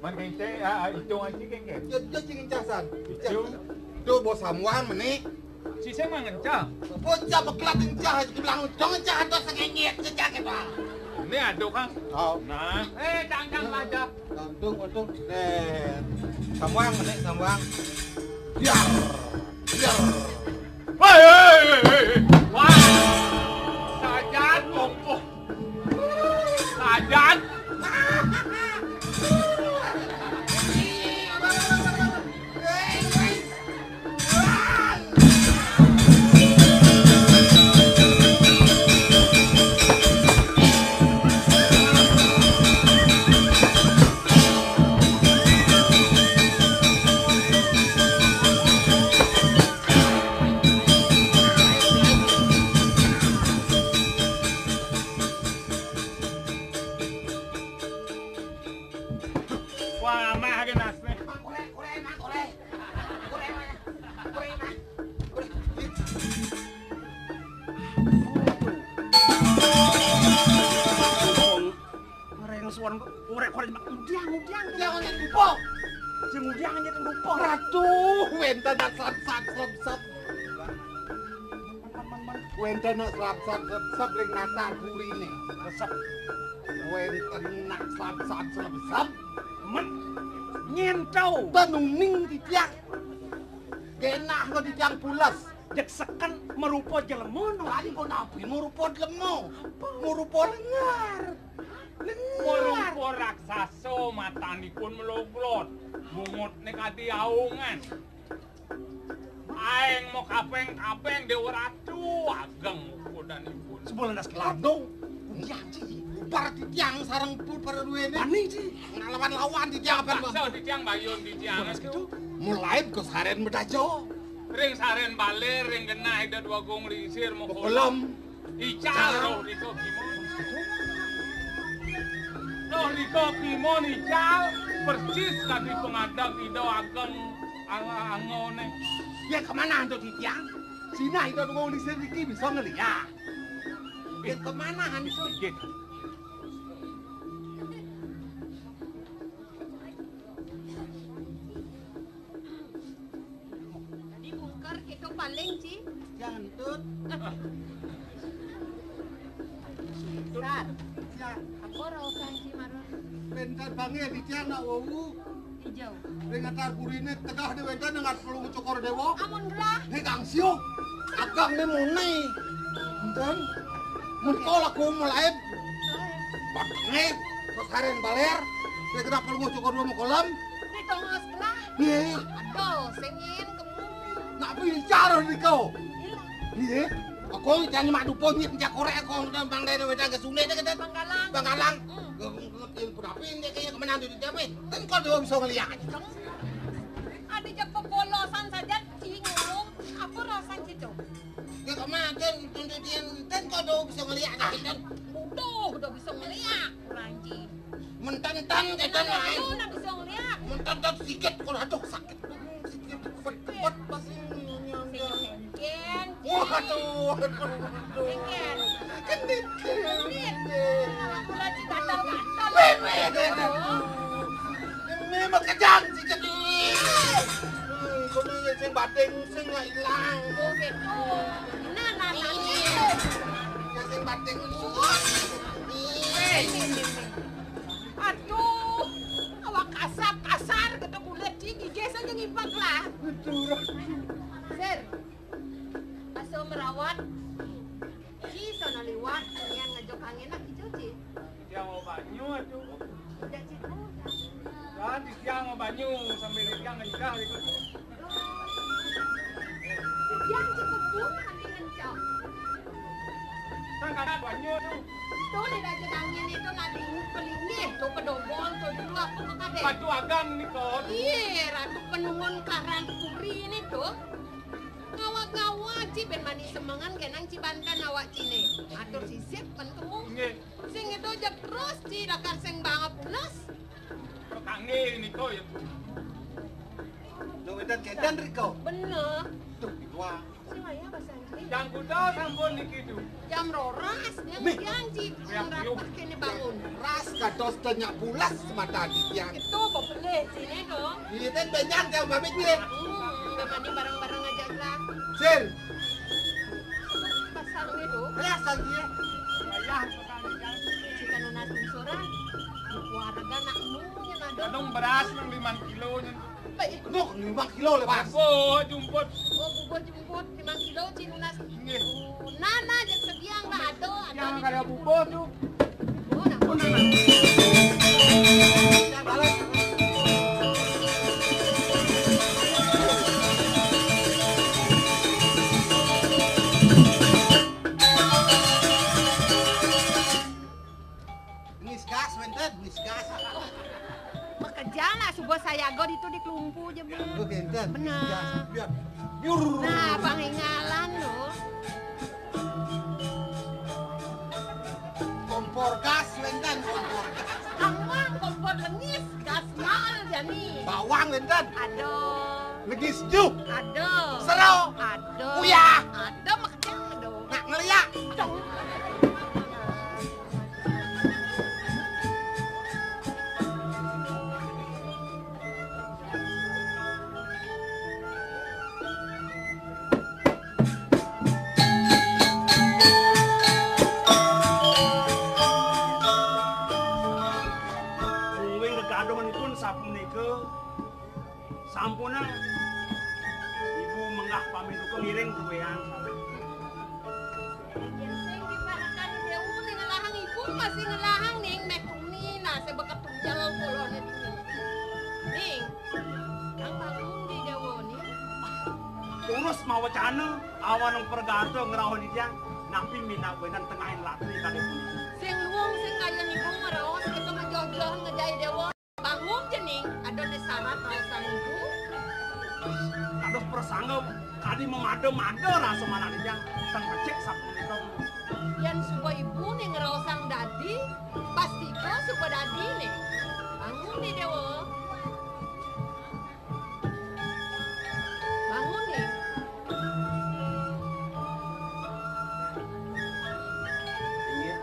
Man kengke, ah, ah, hitung aja kengke. Yo, yo, cing ngencah san. Hitung. Tuh, bos samuan meni. Si saya mah ngencah. Bocah bekelat ngencah, aja bilang dong ngencah atau sengengit, ngencah ke, Pak. Ini aduk, Kang. Oh. Nah. Eh, cang, cang, aja. Untung, untung. Eh, samuang meni, samuang. Biar. Biar. Hei, hei, hei, hei, hei. Wah. Sajan, oh, oh. Sajan. Kok ngudiang, ngudiang. Ngudiang nyét dupa. Sing ngudiang nyét dupa. Ratu, wénten nak slamsat slemsep. Wénten nak slamsat slemsep ring natar puriné. Resep. Wénten nak slamsat slemsep. Men nyén to. Ten uning titiang. Genah kok titiang pules. Jeg seken marupa jelema no. Tadi kok napi marupa jelema? Marupa lengar. Lengar. Marupa raksasa, matanipun meloglot. Mungutné kadi aungan. Aéng makapeng-kapeng Déwa Ratu, ageng ukudanipun. Sebulan das kelado. Iya, Ci. Ubar titiang sareng pu-, para duwéné. Bani, Ci. Ngalawan-lawan titiang apa, Bang? Paksa titiang bayun titiang. Sebulan das itu. Mulai kok sarén medaja. Ring sarén balér, ring genah Ida Dwagung Lingsir, Mokolem. Mokolem. Ical. Ical. Roh rika kimon. Roh rika kimon ical, persis kadi pangadeg Ida Ageng ang-, anggoné. Ya kemana antuk titiang? Sinah Ida Dwagung Lingsir niki bisa ngeliak. Ya kemana antuk? Inggih. Dadi bungker kéto paling, Ci. Jantut. Sar. Ya. Apa raosan, Ci, marun? Wénten bangé titiang nak wau. Ijo. Ring natar puriné tegah dé wénten nak Palungguh Cokor Déwa. Amun gelah. Né Kang Siu. Ageng né muni. Enten. Mun kau laku mulai. Bakné, kok sarén balér. Ring natar Palungguh Cokor Déwa Mokolem. Né tongos gelah. Nggih. Aduh, sing nyén kemu. Nak bicara nika. Iya. Nggih. Aku jangan mak dupo nyit jak korek aku udah Bang Dene wedang ke Sunda deh, kata Bang Galang. Bang Galang. Hmm. Gak mungkin pun apa ini kayak kemana tuh dicapai. Kan kau dua bisa ngeliat aja. Ada jak pepolosan saja, Ci, ngomong. Apa rasan, Ci, tuh? Ya kemana tuh, tuh, tuh, dia, kan kau dua bisa ngeliat aja, kan? Bodoh, udah bisa ngeliat, kurang, Ci. Mententan kita lain. Lu nang bisa ngeliat. Mententan sikit, kalau aduh sakit. Sikit, kepet, kepet, pasti ini, ini, ini. Sing kengken. Waduh, waduh, waduh. Kengken. Kendit. Kendit. Aku lagi gatal-gatal. Weh, weh, weh, weh. Ini mah kejang sikit ini. Hmm, kono ya sing bating sing nggak hilang. Oh, gitu. Nah, nah, nah. Ini. Ya sing bating. Weh, ini, ini, ini. Aduh, awak kasar, kasar, kata kulit, Ci, gigih saja ngipak lah. Betul. Sir, aso merawat, Ci, sono liwat, nian ngejok angin nak ijo, Ci. Dia mau banyu, aduh. Udah, Ci, tahu, udah. Kan, dia mau banyu, sambil dia ngencah, gitu. Yang cukup pun nanti ngencok. Kan kata banyu tuh. Tuh di raja angin itu nanti pelinggih tuh pedobol tuh dulu apa kok kade. Batu agam nih kok. Iya, Ratu Penungun Karang Puri ini tuh. Ngawa-ngawa, Ci, ben mani semengan genang Ci banten awak Cine. Atur sisip kan kemu. Nggih. Sing itu aja terus, Ci, lakar sing banget pules. Kok kangge nika ya, Bu? Lho, wedan gedan riko. Bener. Duh, wah. Sing wayah bahasa Inggris. Jam kuda sampun niki, Du. Jam roras, dia Nih. Janji. Yang Yang rapah kene bangun. Ras kados tenyak bulas semata di tiang. Itu apa pelih sini, dong? Iya, ten benyang jam pamit nih. Hmm, udah mandi bareng-bareng aja lah. Sir. Pasang nih, Du. Ras lagi ya. Wayah, pasang nih, kan. Jika nunas lungsuran, warga nak nungguin ada. Kadung beras nang lima kilo nyen. Baik. Nuk, lima kilo lepas. Bubuh jumput. Oh, bubuh jumput lima kilo, Ci, nunas. Nggih. Nana, jak sediang lah, ada, ada. Yang di kada bubuh tuh. Oh, nah. Oh, nana. Yang balik. Ngisgas, wénten, ngisgas. Makejang lah, suba sayaga ditu di Klumpu ja, Bu. Oh, wénten, bener. Ngisgas. Biar, biur. Nah, pangingalan lho. Kompor gas, wénten, kompor gas. Amang, kompor lengis, gas mal jani. Bawang, wénten. Aduh. Lengis ju. Aduh. Sero. Aduh. Uyah. Aduh, makejang, aduh. Nak ngeliak. Dong. Pamiduka ngiring duwéang. Yén sing diparekan Déwa ning ngelahang ibu, masih ngelahang ning méh tuni, nah, sing beketunjel koloné dingin. Ning, kang bangun di Déwa ning. Terus mawacana, awanang pergata ngrauh di tiang, napi minab wénten tengahing ratri kadé puniki. Sing luung, sing kayun ibu ngraos, kita ngejoh-joh ngejai Déwa. Bangun jening, ada di sarat raosan ibu. Kados prasangga kadi mamada-mada rasa manah titiang, tan becik sapunika. Yén suba ibu ning ngraosang dadi, pastika suba dadi ning. Bangun ning, Déwa. Bangun ning. Inggih.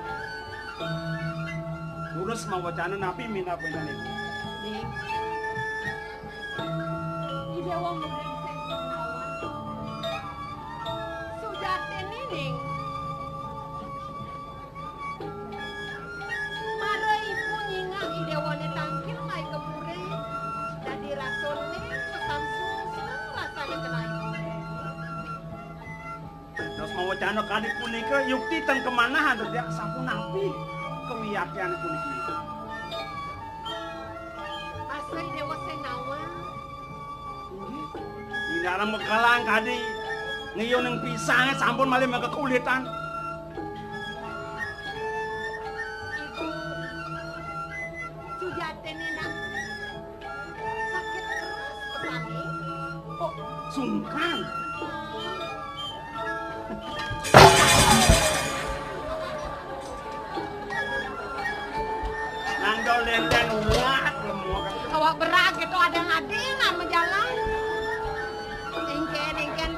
Durus mawacana napi minab wénten ibu? Ning. Ida wong brengsek nawan. Sujatiné ning. Mara ibu nyingak Ida wané tangkil mai ka puri. Dadi rasané pesan sungsung rasané kenai. Dados mawacana kadi punika yukti ten kemanahan tetiak sapunapi kawiaktian puniki. Asai Déwa Sénawa. Inggih. Dina mekelang kadi ngiyuning pisang sampun malih makekulitan. Ibu, sujatiné nak sakit keras pesané. Oh, sungkan. Nandol lenden uwat lemur. Awak berat gitu, ada yang adil nama jalan. Ingken, ingken.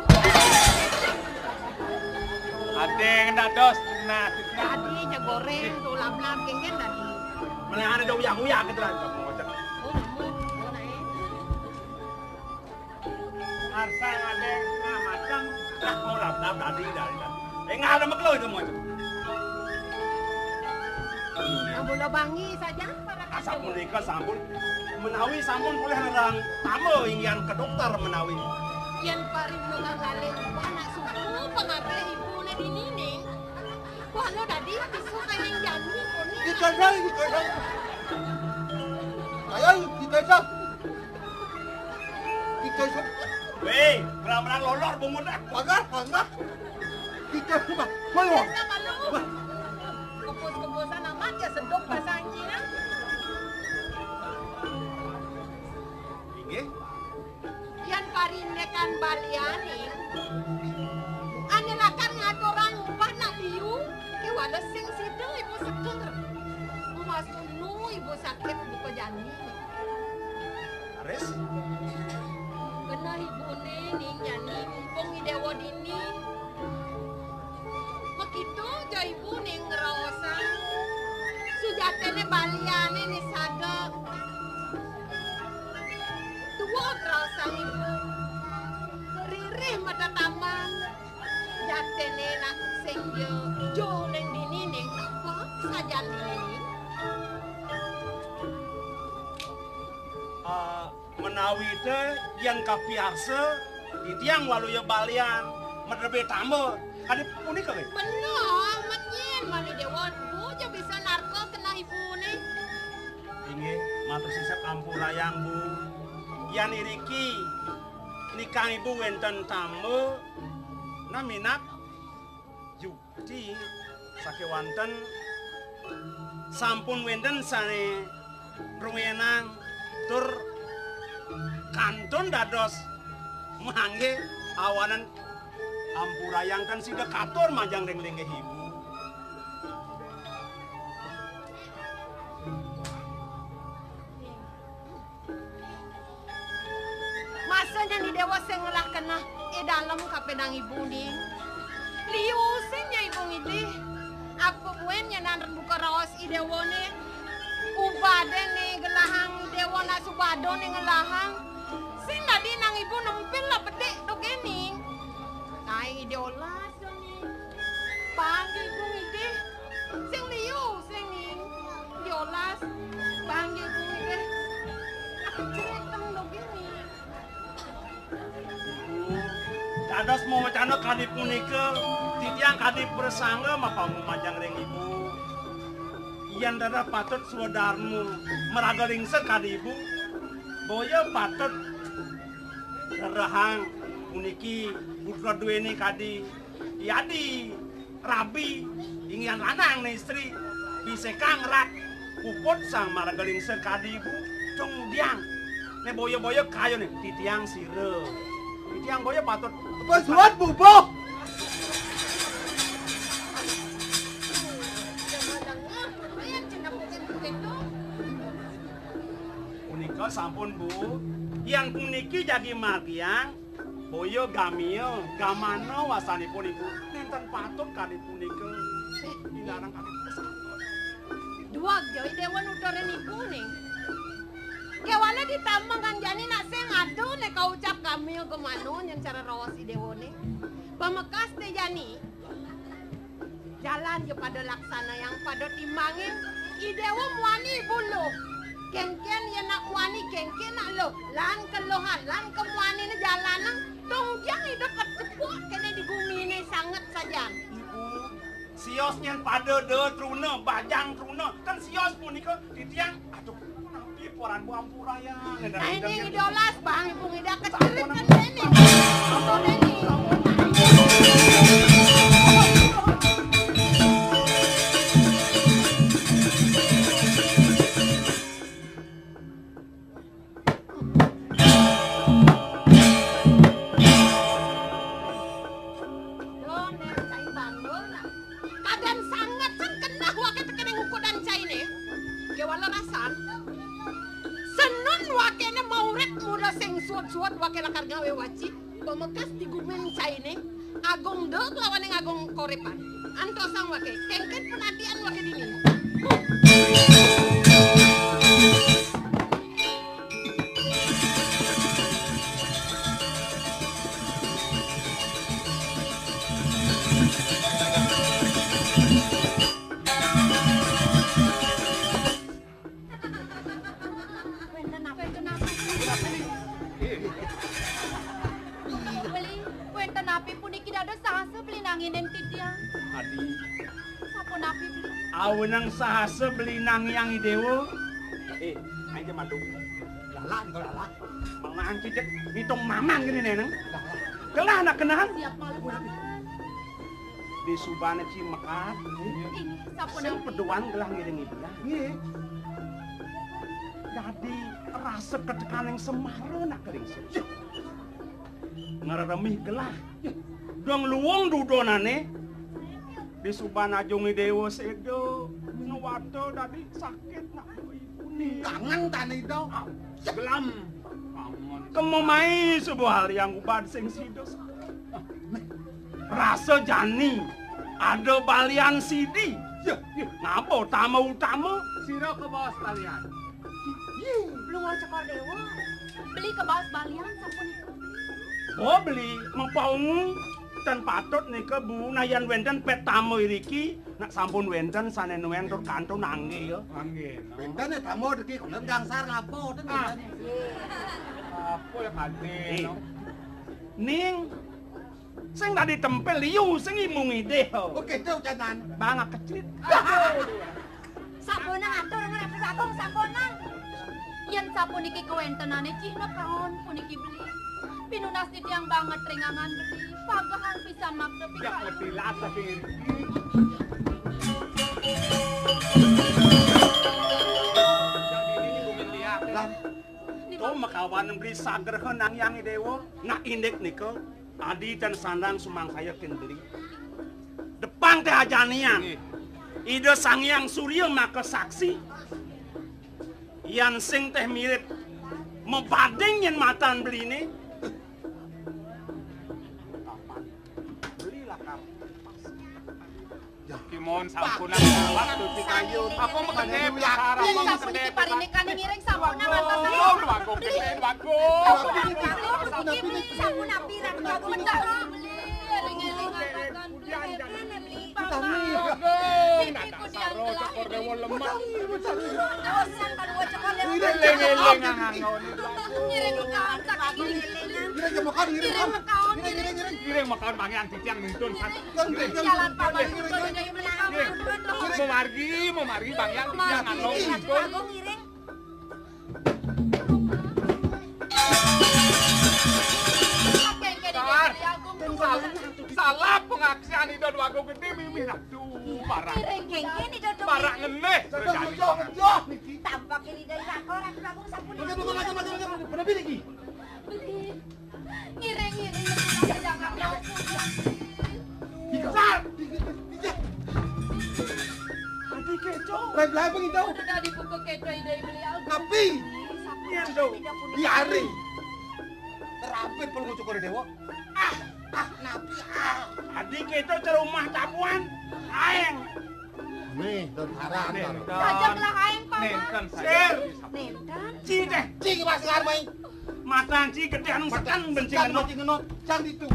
Ading dados, nah. Dadi ja goreng, tulap-lap, ingken dadi. Meneh ada uyak-uyak gitu lah. Oh, ampun. Oh, naik. Arsang adé, nah, macam, nah, mau lap-lap dadi, dadi, dadi. Eh, nggak ada mekelo itu, mau itu. Ambo lo bangi saja, para. Asapunika sampun, menawi sampun polih nerang tama inggihan ke dokter menawi. Yén parindu kang kalih, anak suku pengabih ibuné dini ning. Wah, lo dadi, isu kayang jani, koni. Dikandang, dikandang. Kayang, dikandang. Kita se- Wéh, berang-berang lolor bungut dah. Pagar, pagar. Kita cuma malu. Kita malu. Wah. Kebus-kebusan amat ya, seduk bahasa Cina. Inggih. Yan parindekan baliané. Ané lakar ngaturang upah nak liu, kéwala sing sida ibu seger. Mas unu ibu sakit buka jani. Raris. Keneh ibuné ning jani mumpung I Déwa dini. Makita ja ibu ning ngraosang. Sujatiné baliané nisada. Tua ngraosang ibu. Ririh mata taman. Jatiné nak sing ja juling dini ning napa sajan dini. Ah, menawi té yén kapiarsa, titiang waluya balian, medrebé tamba. Kadi punika nggih? Bener, menyin mani Déwa, Bu, ja bisa narka keneh ibuné. Inggih, matur sisep ampurayang, Bu. Yan iriki, nikang ibu wénten tamba, nah minab yukti sakéwanten sampun wénten sané ngruwenang tur kantun dados manggé awanan ampurayang tan sida katur majeng ring linggih ibu. Masa jani Déwa sing ngelah keneh I Dalem kapining ibu ning. Liu sing ja ibu ngidih. Apa buin nyanan rembuka raos I Déwané. Ubadé né gelahang I Déwa nak subada né ngelahang. Sing dadi nang ibu nempil lah bedik dogén ning. Ai I Déwa las jani. Panggil ibu ngidih. Sing liu, sing ning. Yolas, panggil kuwi deh. Aku cerita lo gini. Ibu, Dados mawacana kadi punika, titiang kadi prasangga mapangumajang ring ibu. Yén dados patut swadarma maraga lingsir kadi ibu, boya patut rerehang puniki putra duéné kadi yadi rabi inggihan lanang né istri bisekang rat puput sang maraga lingsir kadi ibu. Cung diang. Né boya-boya kayuné titiang sira. Titiang boya patut. Apa surat bubuh? Punika sampun, Bu. Yén puniki jagi margiang, boya gamia, gamana wasanipun ibu. Nénten patut kadi punika. Inarang kadi punika sampun. Duag ja I Déwa nuturin ibu né. Kéwala ditambangan jani nak sing ada né kaucap gamia gamana nyén cara raos I Déwané. Pamekas té jani. Jalan ja pada laksanayang, pada timbangin. I Déwa muani ibu luh. Kénkén yén nak muani, kénkén nak luh. Lan keluhan, lan kemuaniné jalanan. Tong jang ida kecepuh kéné di guminé sanget sajan. Ibu, sios nyén pada da truna, bajang truna. Kan sios punika titiang, aduh, napi poran Bu ampurayang. Nah, ini idolas, Bang, ibu ngida kecerit kan ini. Ampun, ini. Duh, Nék, cai bangun, nah. Kadén sanget sén keneh waké tekéning ukudan cainé. Kéwala rasan. Senun wakéné maurip muda sing suud-suud waké lakar ngawé waci. Pamekas di gumin cainé. Agung duk lawaning agung koripan. Antosang waké, kénkén penatian waké dini. Wénten napi? Wénten napi? Beli, wénten napi puniki dados sahasa beli nanginin titiang? Adi. Sapunapi beli? Awenang sahasa beli nangiang I Déwa. Eh, aja madu. Lalah, nika lalah. Mangan cicit, ngitung mamang gini, Nénang. Lalah. Gelah nak kenahan. Siap malu, Paman. Disubané ci mekat. Inggih, sapunapi? Sing peduan gelah ngiring ibadah. Nggih. Dadi rasa ketekaning semara nak kering sing. Ngreremih gelah. Dong luwung dudonané. Disuban ajung I Déwa séda. Nuwata dadi sakit nak ibuné. Kangen tané ida. Gelam. Kema mai suba haliang ubad sing sida. Rasa jani ada balian sidi. Ya, ya. Ngaba tama utama? Sira kabaos balian. Luar Cokor Déwa. Beli kabaos balian sapunika. Oh, beli mapaungu. Tan patut nika, Bu, nah yan wénten pét tama iriki, nak sampun wénten sané nuén tur kantun nanggé ya. Nanggé. Wénten ya tama driki kulen gangsar ngaba ten. Ah. Wénten. Apa ya kanti, eh, no? Ning, sing dadi tempel liu sing imung idih. Oh, gitu, Canan. Bang kecrit. Sampun atur ngrepet agung sampun. Yén sapuniki kawéntenané cihna kaon puniki beli. Pinunas titiang banget ring angan beli. Pagahan pisan makta. Ya, pikayu. Metilas saking iriki. Yang ini nih gumin liat. Lah, to makawan beli sagraha nang Hyang Déwa. Nak indik nika. Adi tan sandang sumangsaya kén beli. Depang téh ajanian. Nggih. Ida Sang Hyang Surya maka saksi. Yan sing téh mirip mabading yén matan beliné. Beli lakar. Kimon sampunang waktu pikayu. Apa makedé, Pak? Apa makedé, Pak? Parindikan ngiring sampunang antos. Waduh, waduh, gedé, waduh. Sampun apiran, waduh, mendah. Beli, eling-eling, akan beli, beli, beli, beli, beli. Iku dia Saro, Cokor Dewa lemah. Dosan kadua Cokor Dewa. Ngiring, ngiring, ngangon. Ngiring mekaon, saking ngiring. Ngiring mekaon, ngiring mekaon. Ngiring mekaon, ngiring, ngiring, ngiring. Ngiring mekaon, Bang Yang, titiang nuntun. Ngiring. Jalan paman, ngiring, ngiring. Ngiring. Memargi, memargi, Bang Yang, titiang ngangon nuntun. Ngiring. Salah, salah pengaksian Ida Déwa Agung Gedé mimih Ratu. Barak. Ngiring kéngkén Ida Déwa. Barak ngeneh. Tampakipun Ida Déwa Agung sampun. Ngiring, ngiring. Dikejar. Dikejar. Adi kéto. Lah, lah, apa gitu? Udah dibuka kéto Ida Déwa Agung. Tapi. Iya, Déwa. Di hari. Terampil perlu ngucuk oleh Déwa. Ah, ah, napi, ah. Adi kéto cerumah tabuhan. Aéng. Nih, don haram. Nénten. Sajak lah aéng, Paman. Nénten, sajak. Sir. Nénten. Ci déh. Ci, Mas, ngarmai. Matan ci gedé anu seken, benci ngenot. Benci ngenot. Jang ditu.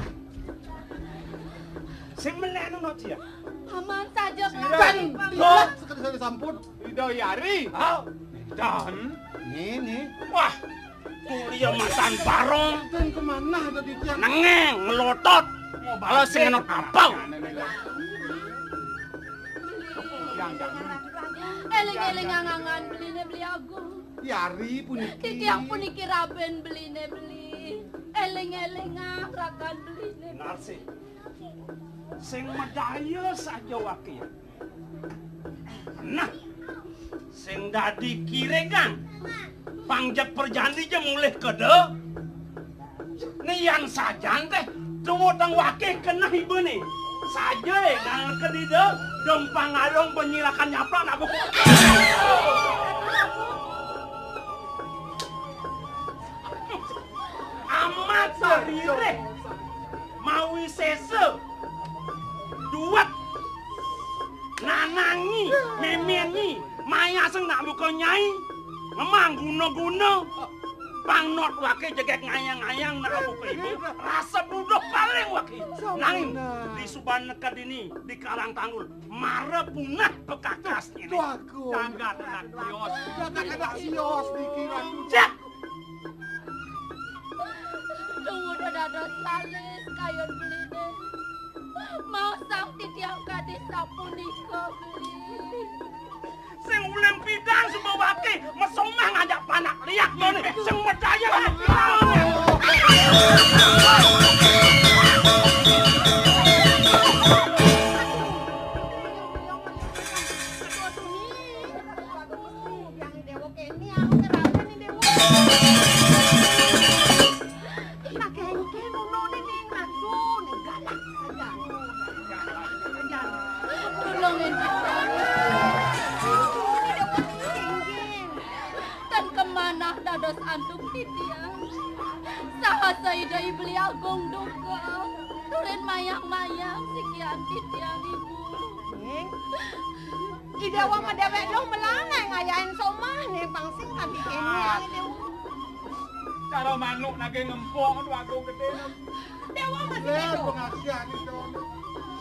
Sing menék anu no ci ya? Paman, sajak lah aéng, Paman. Sekali sampun. Ida Yari. Hah? Nénten. Nih, nih. Wah. Tuh iya matan barong. Dan kemana ada di tiang? Nengeng, ngelotot. Mau balas sing ngenot apa? Éling-éling angangan beliné Beli Agung. Yari puniki. Titiang puniki rabén beliné beli. Éling-éling rakan beliné. Narsih. Sing madaya saja waké. Nah, sing dadi kirégan. Pangjak perjandi ja mulih keda. Nian sajan téh, tuwutang waké keneh ibané. Saja, eh, nang kedida, dempang adong benyilakan nyaplak nak buku. Amat saririh. Mawi sésa. Duwet. Nanangi, méméni, mayaseng nak buka nyai. Ngemang guna-guna. Pangnot waké jegég ngayang-ngayang nak buka ibu. Rasa buduh paling waké. Nanging di suban neked ini, di Karang Tanggul, mara punah pekakas ini. Jagat anak sios. Jagat anak sios, pikiran. Cek. Tunggu dados lalis kayun beliné. Maosang titiang kadi sapunika, beli. Sing ulin pidan suba waké, mesomah ngajak panak liak to né. Sing madaya. Aduh, aduh, nih. Aduh, Gusti, biang Déwa kéné, aku keraton nih, Déwa. Nah, kéngkén, nono nih, nih, racun, nih, galak saja. Saja. Tulungin titiang. Aduh, Déwa, kéngkén. Tan kamanah dados antuk titiang. Saha Ida I Beli Agung duka. Tulin mayang-mayang sikian titiang, Ibu. Ning. I Déwa madéwék dong melangai ngayahin somah nih, pang sing kaki kéné, Déwa. Cara manuk nagih ngempong, aduh, agung gedé. Déwa masih hidup. Pengaksian itu.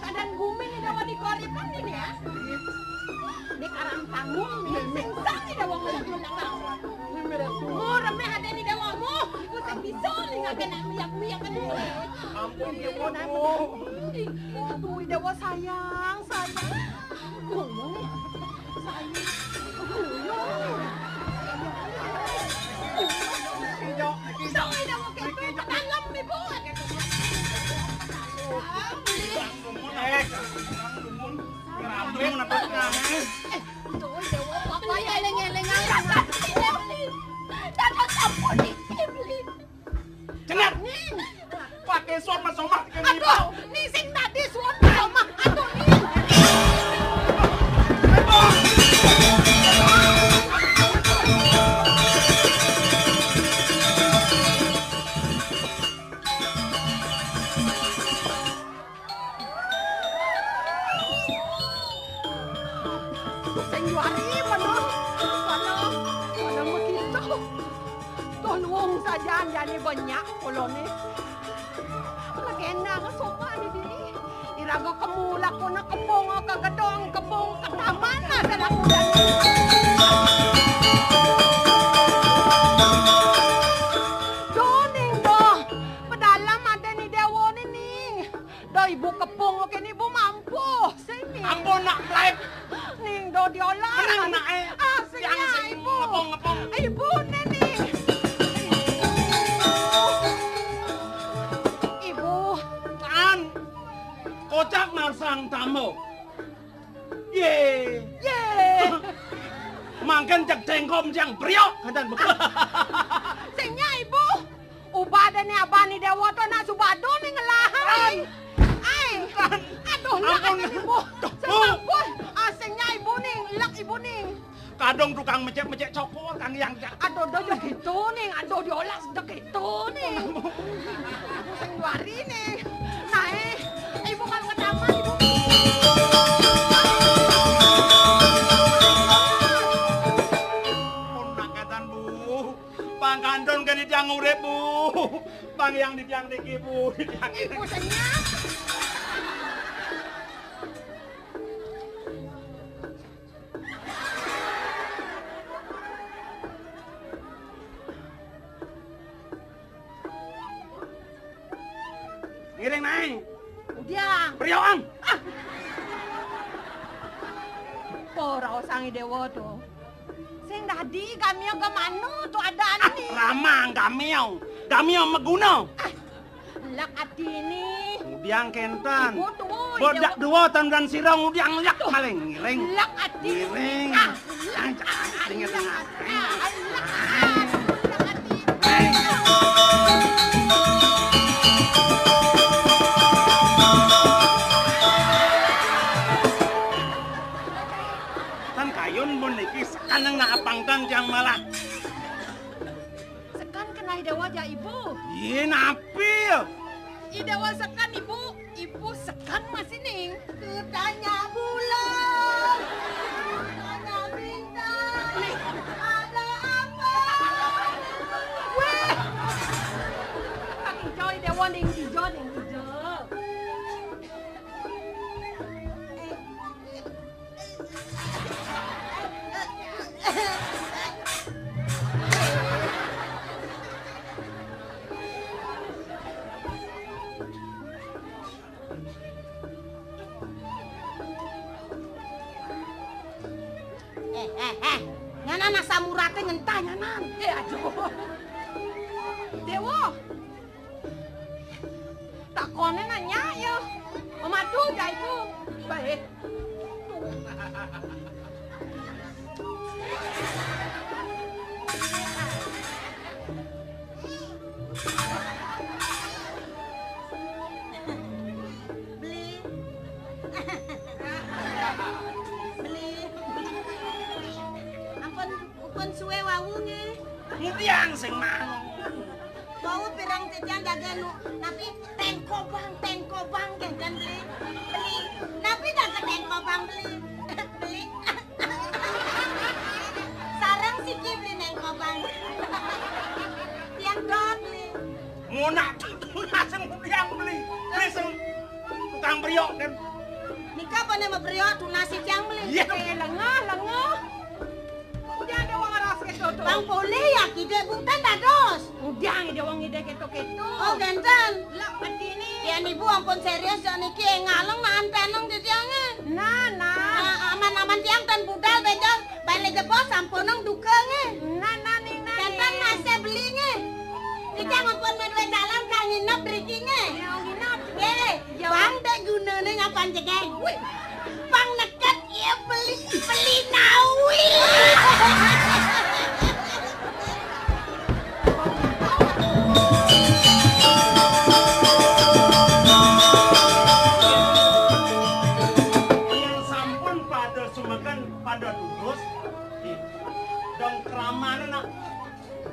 Keadaan bumi nih, Déwa, di koripan nih, ya. Di Karang Tanggung nih, sing sang nih, Déwa, ngomong-ngomong. Mu, remeh até nih, Déwa, mu. Iku sing bisa nih, nggak kena miak-miak kan. Ampun, Déwa, Bu. Aduh, Déwa sayang, sayang. Cenah. Paké somah-somah kene. Aduh, ning sing tadi suwun somah. Aduh, ning. Sing juari meneh. Pada, pada begitu. Tuh nuwung sajan jani banyak koloné. Legenda ka somah di dini. Aga kemu lakuna kebung, ka gedong kebung, ka taman ada lakuna. Do ning do, pedalam ada ni dewa ni ning. Do ibu kepung kini ibu mampu, sing ning. Ampun nak laib. Ning do diolah. Menang nak eh. Ah, sing yang ya, sing ibu. Ngepung, ngepung. Ibu ni ning. Ibu. Tan. Kocak marsang tamu. Ye. Ye. Mangken cek dengkom jang briok, kandan beku. Sing nya ibu. Ubah dene abani dewa to nak subadu ni ngelahan. Ai. Aduh, nak ampun. Aja ibu. Sing ampun. Ah, sing nya ibu ni, lek ibu ni. Kadung tukang mecek-mecek cokor, Kang Yang. Aduh, do yo gitu ning, aduh diolah do gitu ning. Sing wari ning. Nah, eh, ibu kan ke taman, ibu. Pun nak katan, Bu. Pangkandon kene tiang urip, Bu. Pang Yang di tiang niki, Bu. Di tiang. Ibu senyap. Ngiring nae. Udiang. Briokan. Ah. Ora osang dewa to. Sing dadi gamia ke mano to adaan ni? Ramang gamia. Gamia meguna. Ah. Lak ati ni. Udiang kenten. Ibu tuh, bedak dua tandan sirang udiang lak maling ngiring. Lak ati. Ngiring. Ah, lak ati. Lak ati. Tan kayun mun niki sekan nang nak apangkan tiang malah. Sekan kenai dewa ja ibu. Ye napi? I dewa sekan ibu, ibu sekan masih ning. Tanya bulan, tanya bintang, ada apa? Weh. Ijo i dewa ning ijo ning ijo. Eh, eh, eh. Nyanan asam urate ngentah nyanan. Eh, aduh. Dewa. Takone nanya ya. Omatu jaiku. Baik. Beli. Beli. Ampun, ampun suwe wau nggih. Ngudiang sing mau. Wau pirang titiang jaga nu, tapi tengkobang, tengkobang kenten beli. Beli. Napi jaga tengkobang beli. Beli. Sareng siki beli nengkobang. Tiang dot beli. Ngonak tunas sing tiang beli. Beli sing tukang priok kan. Nika pane mapriok tunas tiang beli. Iya. Eh, lengah, lengah. Udah ada wong ngeras keto to. Bang polih ya kide bukan dados. Udah ada wong ngide keto-keto. Oh, kenten. Lah, matine. Yen ibu ampun serius jan niki ngaleng nak anteneng di tiange. Nah, nah. Nah, aman-aman tiang ten budal bejo bale jebos sampuneng duka nggih. Nah, nah, ning, nah, kenten ning. Masih beli nggih. Iki ampun medwe dalan kang nginep mriki nggih. Ya, nginep. Nggih. Ya. Bang dek gunane nyapan jegeng. Wih. Bang neket iya beli, beli nawi. Yen sampun pada sumeken, pada tutus, dong kramane nak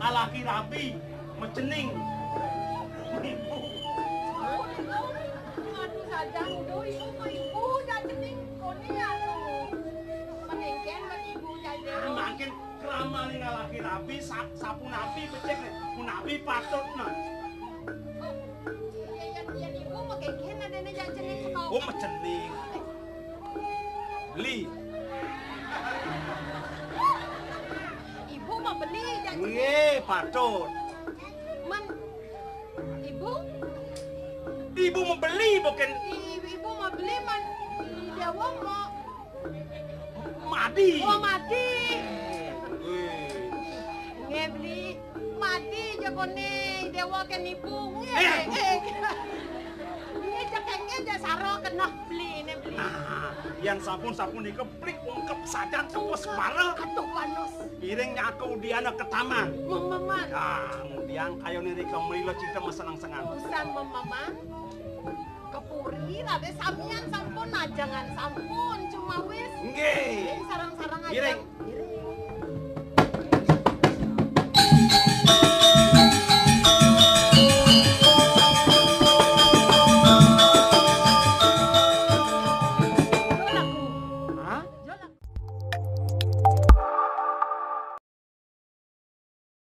alaki rabi, mecening. Ibu. Aduh, sajang, duh, ibu, ibu, jacening, kone, aduh. Menengken, ibu, jacening. Makin Kramaning alaki rabi, sa-, sapunapi becik nih, punapi patut nah. Oh, iya, iya, iya, ibu mau kayak gini, adanya jajan yang Oh, macening. Beli. Ibu mau beli, janji. Nggih, patut. Men, ibu, Ibu mau beli bukan i- ibu mau beli, men, i Déwa mau madi. Mau madi. Wih. Nggih, beli. Madi ja koné, Déwa kén ibu. Nggih. Eh. Eh. Nggih, cekengé ja saro kena beli ini beli. Nah, yang sampun-sampun dikeplik ungkep sajan tepus bareng. Aduh, panas. Iring nyaku diana ke taman. Mememan. Nah, kemudian kayu niri kemrila cinta masenang-senang. Usan mememan. Kepuri, rabe samian sampun, ajangan sampun, cuma wis. Nggih. Sarang-sarang aja. Iring.